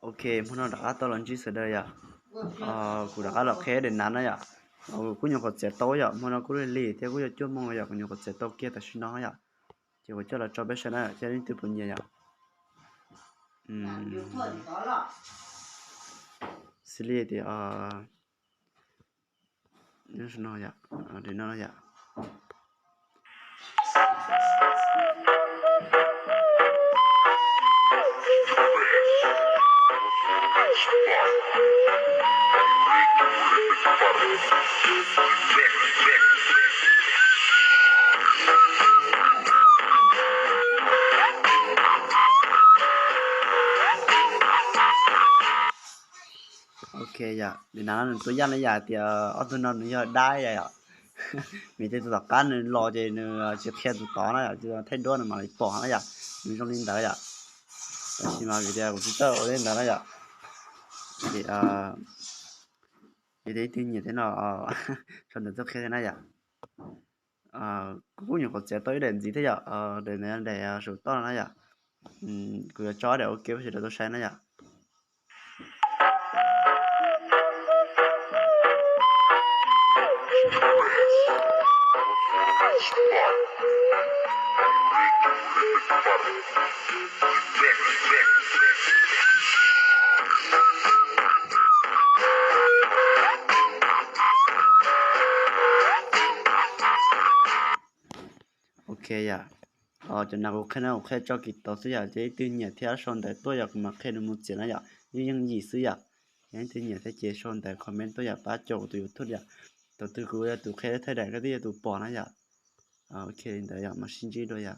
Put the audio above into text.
Ok, hmo no rov qab tau los ntsib sawv daws yom. Kuv rov qab los qhia daim nav no yom. Kuv kuj nyuam qhuav txiav tau yom, hmo no kuj lig lig thiab kuj yuav cuaj moos los yom, kuv nyuam qhuav txiav tau kiag tam sim no yom. Ces kuv coj los tso peb saib na yom, seb leej twg puas nyiam yom. Xws li tias no yom. Ok yom, li no nws tua yaj na yom, tias ob tug no nws yog dab yom. Vim tias tus tom qab nws los ces nws tsis qhia tus tod na yom, thaij duab nws mam li pom na yom, nws zoo li ntawd yom. Tab sis mas vim tias kuv tsis txawj ua li ntawd na yom. Ces yog tias ib tug nyiam thiab no, sau ntawv tuaj qhia thiab na yom. Kuv kuj nyuam qhuav txiav tau ib daim ntxiv thiab yom, daim ntawd daim saum toj no na yom. Kuv yuav tso daim ua ke peb sawv daws tau saib na yom. Ok yom, cov nav kuv qhia no kuv qhia tso kis taus xwb yom, ces ib tug nyiam thiab sau ntawv tuaj yom, kuv mam qhia nws mus txiav na yom, yeej yeej yim xwb yom. Yog ib tug nyiam thiab ces sau ntawv comment tuaj yom, pab caum kuv tus YouTube yom. Thaum twg kuv yog tus qhia thaij daim koj twb yog tus pom na yom. Ok li ntawd yom, mam sib ntsib dua yom.